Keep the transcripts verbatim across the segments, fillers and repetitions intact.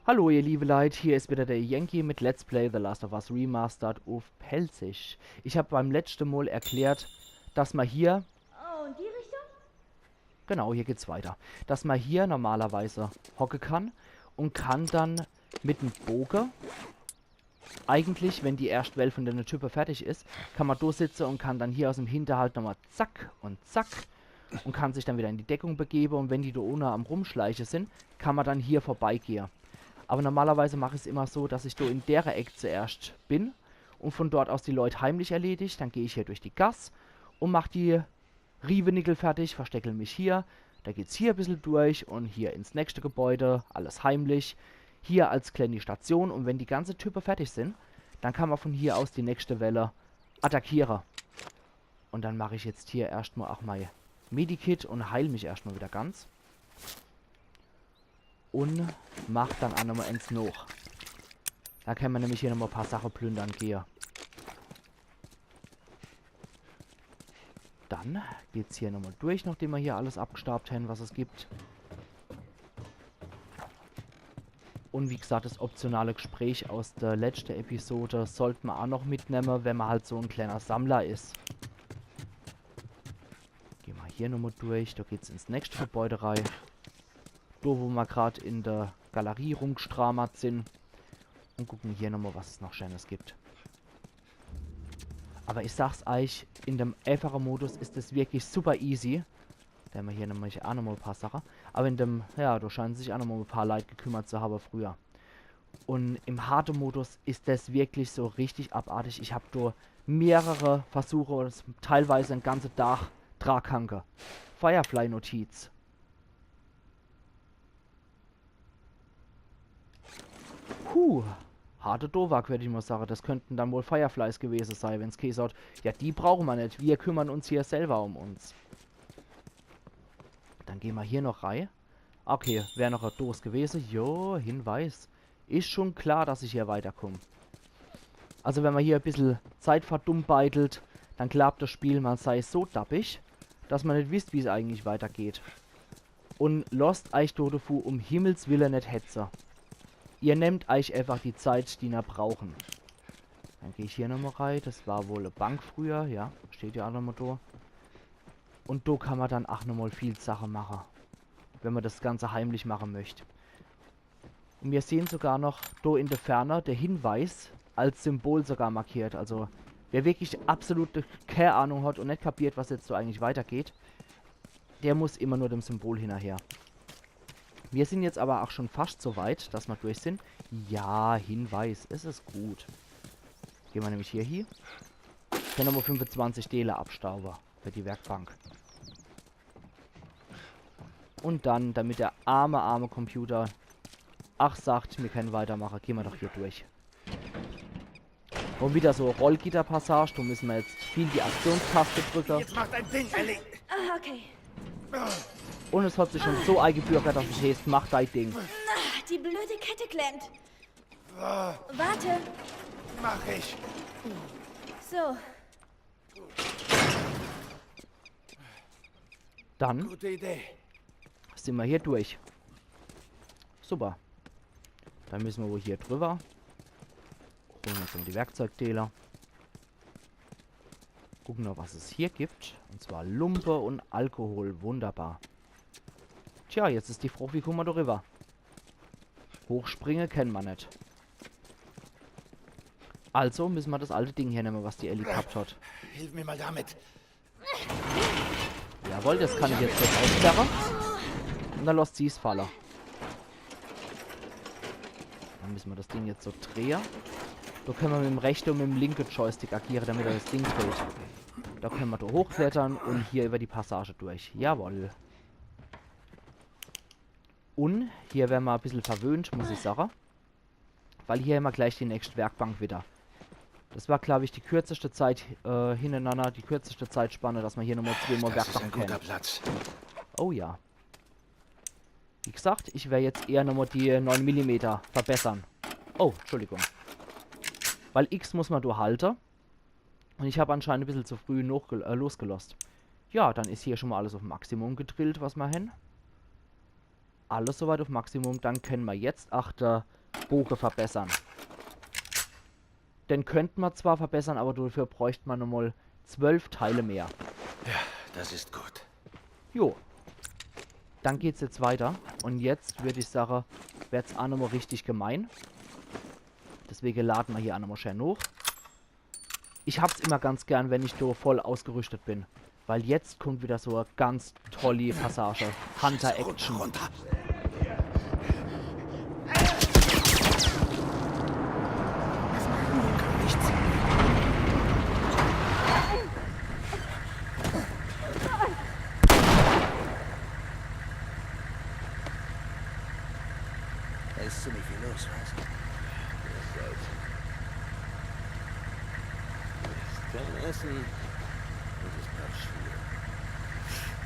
Hallo ihr liebe Leit, hier is wieder der Yankee mit Let's Play The Last of Us Remastered uff Pälzisch. Ich hab beim letschte Mol erklärt, dass ma hier, Oh, in die Richtung? Genau, hier geht's weiter, dass ma hier normalerweise hocke kann und kann dann mit dem Boge eigentlich, wenn die erscht Well von dene Type fertig is, kann ma do sitze und kann dann hier aus dem Hinterhalt nochmal zack und zack und kann sich dann wieder in die Deckung begebe und wenn die do unne am Rumschleiche sin, kann ma dann hier vorbeigehe. Aber normalerweise mach ich's immer so, dass ich do in dere Eck zuerscht bin und von dort aus die Leut heimlich erledig. Dann geh ich hier durch die Gass und mach die Riewenickel fertig, versteckel mich hier. Da geht's hier e bissel durch und hier ins nächste Gebäude, alles heimlich. Hier als kleine Station und wenn die ganze Type fertig sin, dann kann ma von hier aus die nächste Welle attackiere. Und dann mach ich jetzt hier erscht mal auch mei Medikit und heil mich erscht mal wieder ganz. Und mach dann auch nochmal eins noch. Da kann ma nämlich hier nochmal e paar Sache plündern gehe. Dann geht's hier nochmal durch, nachdem ma hier alles abgestaubt hen, was es gibt. Und wie gesagt, das optionale Gespräch aus der letschte Episode sollt ma auch noch mitnemme, wenn ma halt so en kleiner Sammler is. Geh ma hier nochmal durch, da geht's ins nächste Gebäude rei. Do, wo ma grad in der Galerie rumgestramert sin. Und gucken hier nochmal, was es noch Schönes gibt. Aber ich sag's eich, in dem einfache Modus is es wirklich super easy. Da hämmer hier nämlich auch nochmal e paar Sache. Aber in dem, ja, da scheinen sich auch nochmal e paar Leit gekümmert zu habe früher. Und im harte Modus is es wirklich so richtig abartig. Ich hab da mehrere Versuche und es teilweise en ganze Tag dra hange. Firefly-Notiz. Puh, harte Towak, würd ich mal sage. Das könnten dann wohl Fireflies gewese sei, wenn's geheeß hat: „Ja, die brauchen ma net, wir kümmern uns hier selber um uns.“ Dann geh ma hier noch rei. Okay, wär noch e Dos gewese. Jo, Hinweis. Is schon klar, dass ich hier weiterkomm. Also wenn ma hier e bissel Zeit verdummbeitelt, dann glaubt das Spiel, ma sei so dappig, dass ma net wisst, wie's eigentlich weitergeht. Und losst eich do defu um Himmels Wille net hetze. Ihr nehmt eich einfach die Zeit, die ner brauchen. Dann geh ich hier nochmal rei. Das war wohl e Bank früher, ja. Steht ja auch nochmal do. Und do kann ma dann auch nochmal viel Sache mache, wenn ma das Ganze heimlich mache möcht. Und mir sehen sogar noch do in der Ferne der Hinweis als Symbol sogar markiert. Also wer wirklich absolut keine Ahnung hat und net kapiert, was jetzt so eigentlich weitergeht, der muss immer nur dem Symbol hinterher. Wir sind jetzt aber auch schon fast so weit, dass wir durch sind. Ja, Hinweis, es ist gut. Gehen wir nämlich hier hin. Können wir fünfundzwanzig Dele abstauben für die Werkbank. Und dann, damit der arme, arme Computer ach sagt, mir können weitermachen, gehen wir doch hier durch. Und wieder so Rollgitterpassage, da müssen wir jetzt viel die Aktionstaste drücken. Jetzt mach dein Ding, Ellie! Ah, okay. Und es hat sich schon so eingebürgert, dass es heißt, mach dein Ding. Ah, die blöde Kette klemmt. Warte. Mach ich. So. Dann Gute Idee. Sind wir hier durch. Super. Dann müssen wir wohl hier drüber. Holen wir uns mal die Werkzeugteile. Gucken noch, was es hier gibt. Und zwar Lumpe und Alkohol. Wunderbar. Tja, jetzt ist die Frage, wie kommen wir da rüber? Hochspringen können wir nicht. Also müssen wir das alte Ding hier nehmen, was die Ellie gehabt hat. Hilf mir mal damit. Jawohl, das kann ich jetzt kurz aufsperren. Und dann lässt sie's fallen. Dann müssen wir das Ding jetzt so drehen. Da können wir mit dem rechten und mit dem linken Joystick agieren, damit er das Ding dreht. Da können wir da hochklettern und hier über die Passage durch. Jawohl. Und hier werden wir ein bisschen verwöhnt, muss ich sagen. Weil hier haben wir gleich die nächste Werkbank wieder. Das war, glaube ich, die kürzeste Zeit äh, hintereinander, die kürzeste Zeitspanne, dass wir hier nochmal zweimal Werkbank kennen. Das ist ein guter Platz. Oh ja. Wie gesagt, ich werde jetzt eher nochmal die neun Millimeter verbessern. Oh, Entschuldigung. Weil X muss man da halten. Und ich habe anscheinend ein bisschen zu früh noch äh, losgelost. Ja, dann ist hier schon mal alles auf Maximum gedrillt, was wir haben. alles soweit uff Maximum. Dann kenne mer jetzt ach de Boge verbessere. Den könnt mer zwar verbessere, awwer dofür bräucht mer nochmol zwölf Teile mehr. Ja, das ist gut. Jo. Dann geht's jetzt weiter. Un jetzt würd ich sage, werd's ach nochmol richtig gemein. Deswege lade mer hier ach nochmol schää hoch. Ich hab's immer ganz gern, wenn ich do voll ausgerüstet bin. Weil jetzt kummt wieder so e ganz tolli Passage. Hunter Action. Da ist ziemlich viel los, was? Kein Essen. Und das Paar Schuhe.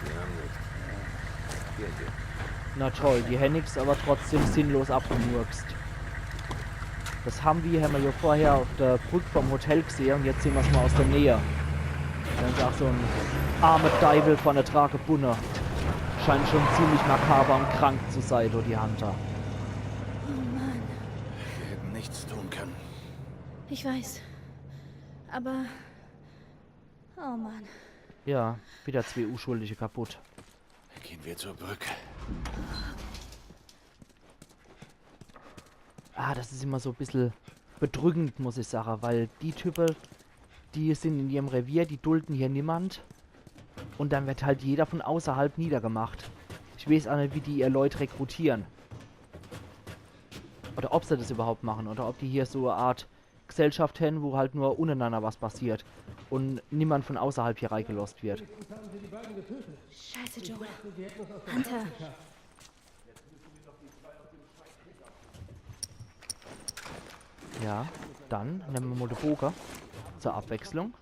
Wir haben nichts. Hier, hier. Na toll, die hän nix, awwer trotzdem sinnlos abgemurkst. Das hän mer, hän mer jo vorher uff de Brück vum Hotel gesehe un jetzt sehn mer's mol aus de Näh. Dann is ach so en arme Deiwel vun de Trage gebunne. Scheint schun ziemlich makaber un krank zu sei, do die Hunter. Oh Mann. Wir hätten nichts tun können. Ich weiß. Aber. Oh Mann. Ja, wieder zwee Uschuldige kaputt. Gehen wir zur Brücke. Ah, das is immer so e bissel bedrückend, muss ich sage, weil die Type, die sin in ihrem Revier, die dulden hier niemand. Un dann werd halt jeder vun außerhalb niedergemacht. Ich weeß ach net, wie die ihr Leut rekrutiere. Oder ob se das überhaupt mache. Oder ob die hier so e Art Gesellschaft hän, wo halt nur unnernanner was passiert. Un niemand vun außerhalb hier reigelosst werd. Scheiße, Joel. Hunter. Ja, dann nemme mer mol de Boge zur Abwechslung.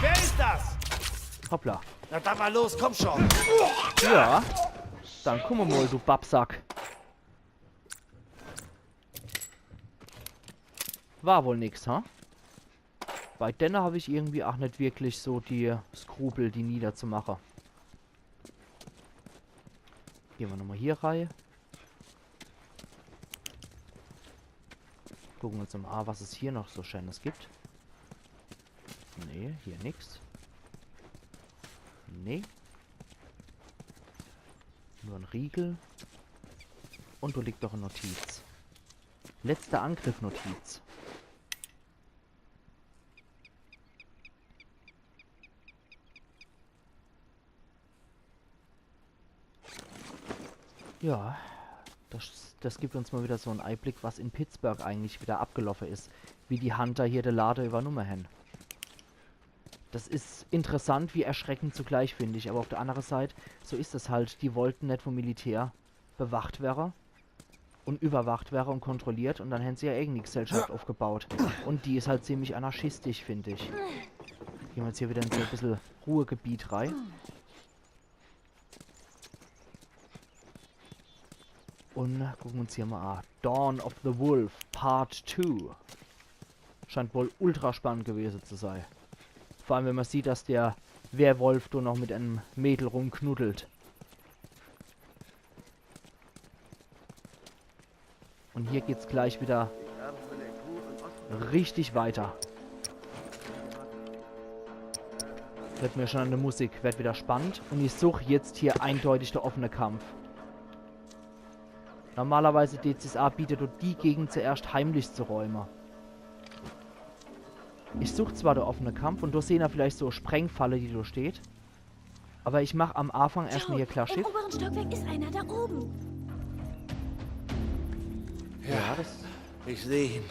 Wer ist das? Hoppla. Na dann mal los, komm schon. Ja, dann kumm mol, du Babbsack. War wohl nix, ha? Bei denne hab ich irgendwie ach net wirklich so die Skrupel, die niederzumache. Gehn mer nochmol hier rei. Gucke mer uns mol a, was es hier noch so Scheenes gibt. Nee, hier nix. Nee. Nur en Riegel. Un do liegt doch e Notiz. Letzter Angriff Notiz. Ja, das, das gibt uns mol wieder so en Eiblick, was in Pittsburgh eigentlich wieder abgeloffe is, wie die Hunter hier de Lade übernumme hän. Das is interessant wie erschreckend zugleich, find ich. Aber auf der andere Seit, so is es halt, die wollten net vom Militär bewacht wäre un überwacht wäre un kontrolliert un dann hän se ihr eigeni Gesellschaft aufgebaut. Un die is halt ziemlich anarchistisch, find ich. Gehn mer jetzt hier wieder in so e bissel Ruhegebiet rei. Un gucke uns hier mol a. Dawn of the Wolf Part two. Scheint wohl ultra spannend gewese zu sei. Vor allem, wenn mer sieht, dass der Werwolf do noch mit em Mädel rumknuddelt. Un hier geht's gleich wieder richtig weiter. Hört mer schun an de Musik, werd wieder spannend. Un ich such jetzt hier eindeutig de offene Kampf. Normalerweis dät sich's abieter, do die Gegend zuerscht heimlich zu räume. Ich such zwar de offene Kampf un do sehn mer vielleicht so e Sprengfalle, die do steht. Aber ich mach am Anfang erscht mol hier klar Im Schiff. Oberen Stockwerk ist einer da oben. Ja, das Ich sehe ihn.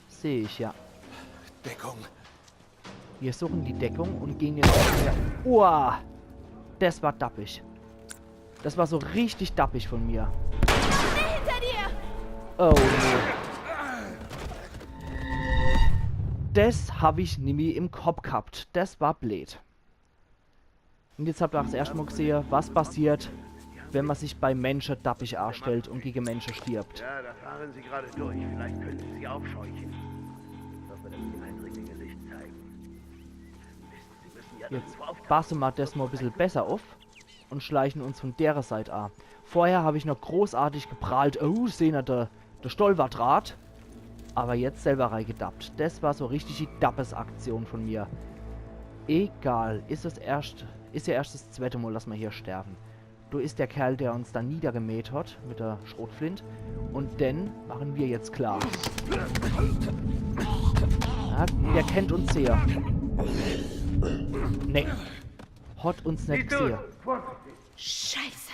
seh ich, ja. Deckung. Wir suchen die Deckung und gehen jetzt hier. Uah! Das war dappig. Das war so richtig dappig von mir. Hinter dir! Oh nee. Das hab ich nimmi im Kopp gehabt. Das war bleed. Und jetzt habt ihr auch das erste Mal gesehen, was passiert, wenn man sich bei Menschen dappig anstellt und gegen Menschen stirbt. Ja, da fahren sie gerade durch. Vielleicht können sie sie aufscheuchen. Ich hoffe, dass die Eindringlinge Licht zeigen. Mist, sie müssen Jetzt basse ma des mol e bissel besser uff und schleiche uns von dere Seit a. Vorher hab ich noch großartig geprahlt, oh, sehner, de, de Stolperdraht. Aber jetzt selber reigedappt. Des war so richtig die Dappes-Aktion von mir. Egal, is es erscht, is ja erscht es zwette Mol, dass ma hier sterben. Do is der Kerl, der uns dann niedergemäht hat mit der Schrotflint. Und den machen wir jetzt klar. Ja, der kennt uns sehr. Nee. Hat uns net gesehe. Scheiße.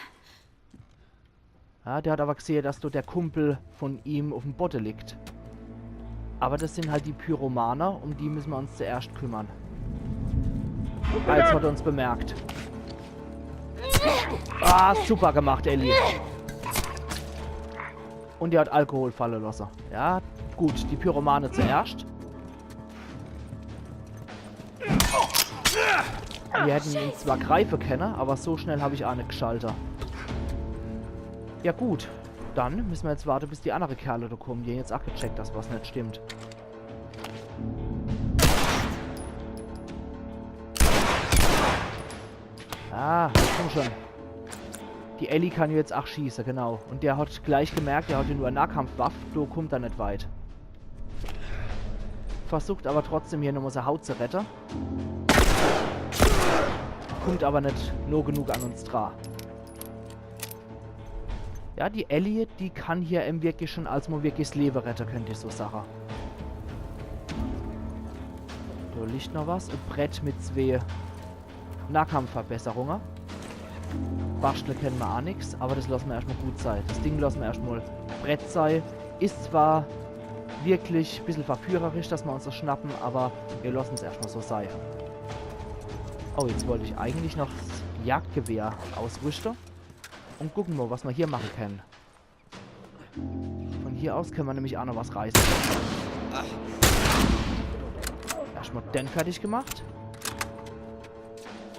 Ja, der hat aber gesehe, dass do der Kumpel von ihm uffm Bodde liegt. Aber des sind halt die Pyromane, um die müssen ma uns zuerscht kümmern. Ah, jetzt hat er uns bemerkt. Ah, super gemacht, Ellie. Und er hat Alkohol falle losse. Ja, gut, die Pyromane zuerscht. Wir hätten ihn zwar greife kenne, aber so schnell hab ich a net geschalte. Ja gut, dann müssen ma jetzt warte, bis die annere Kerle do kommen. Die hän jetzt a gecheckt, dass was net stimmt. Ah, komm schon. Die Ellie kann jetzt a schieße, genau. Und der hat gleich gemerkt, der hat jo nur e Nahkampfwaff, do kommt er net weit. Versucht aber trotzdem hier nochmol sei Haut zu rette. Kommt aber net no genug an uns dra. Ja, die Ellie, die kann hier em wirklich schon als mol wirklich 's Lewe rette, könnt ich so sache. Do liegt noch was. E Brett mit zwee Nahkampfverbesserunge. Baschtle kenne ma a nix, aber des losse ma erscht mol gut sei. Des Ding losse ma erscht mol Brett sei. Is zwar wirklich bissel verführerisch, dass ma uns des schnappen, aber mir losse's erscht mol so sei. Oh, jetzt wollt ich eigentlich noch 's Jagdgewehr ausrüschte. Und gucke mol, was ma hier mache kenne. Von hier aus kenne ma nämlich a noch was reiße. Erscht mol den fertig gemacht.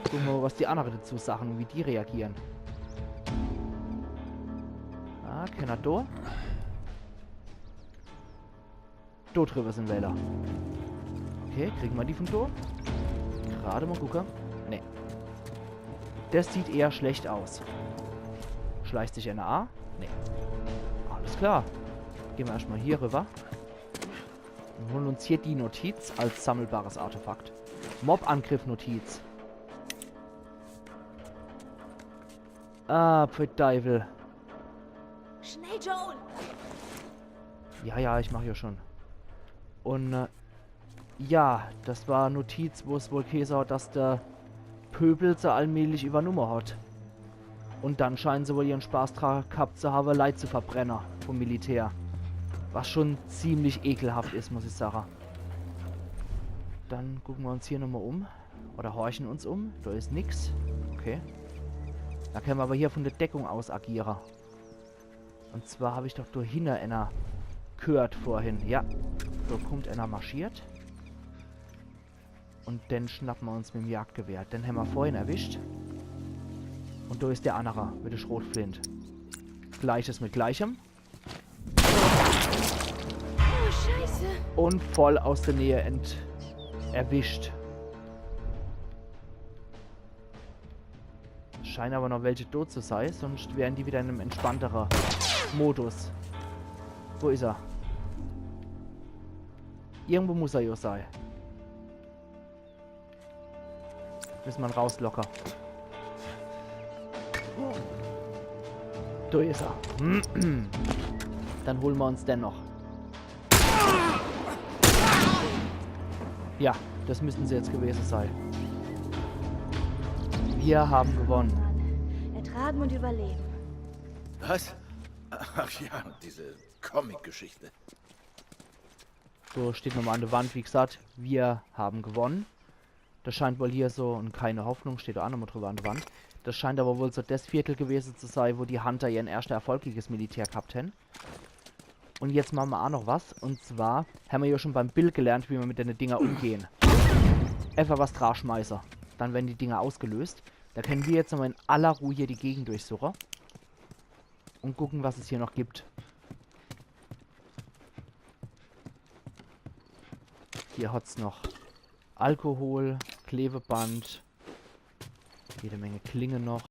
Gucke ma mol, was die annere dazu sache und wie die reagieren. Ah, kenner do. Do driwwe sind Wähler. Okay, kriegen ma die von do? Grad mol gucke. Nee. Des sieht eher schlecht aus. Schleicht sich einer a? Nee. Alles klar. Gehn ma erscht mol hier riwwer. Und holen uns hier die Notiz als sammelbares Artefakt. Mob-Angriff-Notiz. Ah, pfui Deiwel. Schnell, Joel! Ja, ja, ich mach jo schon. Und, äh, ja, des war e Notiz, wo's wohl gheeße hat, dass de Pöbel se allmählich iwwernumme hat. Und dann scheinen se wohl ihren Spaß dra gehabt zu hawe, Leit zu verbrenne vom Militär. Was schon ziemlich ekelhaft is, muss ich sache. Dann gucke ma uns hier nochmol um. Oder horchen uns um. Do is nix. Okay. Do kenne ma aber hier von der Deckung aus agiere. Und zwar hab ich doch do hinne einer gehört vorhin. Ja, do kommt einer marschiert. Und den schnappen ma uns mit dem Jagdgewehr. Den hämmer vorhin erwischt. Und do is der annere mit der Schrotflint. Gleiches mit Gleichem. Oh, Scheiße. Und voll aus der Nähe ent erwischt. Scheinen aber noch welche tot zu sei, sonst wären die wieder in einem entspannteren Modus. Wo is er? Irgendwo muss er jo sei. Müssen ma rauslocke. Do is er. Dann holen ma uns den noch. Ja, das müssen sie jetzt gewesen sein. Wir haben gewonnen. Ertragen und überleben. Was? Ach ja, diese Comic-Geschichte. So, steht nochmal an der Wand, wie gesagt, wir haben gewonnen. Das scheint wohl hier so, und keine Hoffnung, steht da auch nochmal drüber an der Wand. Das scheint aber wohl so das Viertel gewesen zu sein, wo die Hunter ihren ersten Erfolg gegen das Militär gehabt haben. Und jetzt machen wir auch noch was. Und zwar haben wir ja schon beim Bill gelernt, wie wir mit den Dinger umgehen. Einfach was draufschmeißen. Dann werden die Dinger ausgelöst. Da können wir jetzt nochmal in aller Ruhe hier die Gegend durchsuchen. Und gucken, was es hier noch gibt. Hier hat's noch Alkohol. Klebeband. Jede Menge Klinge noch.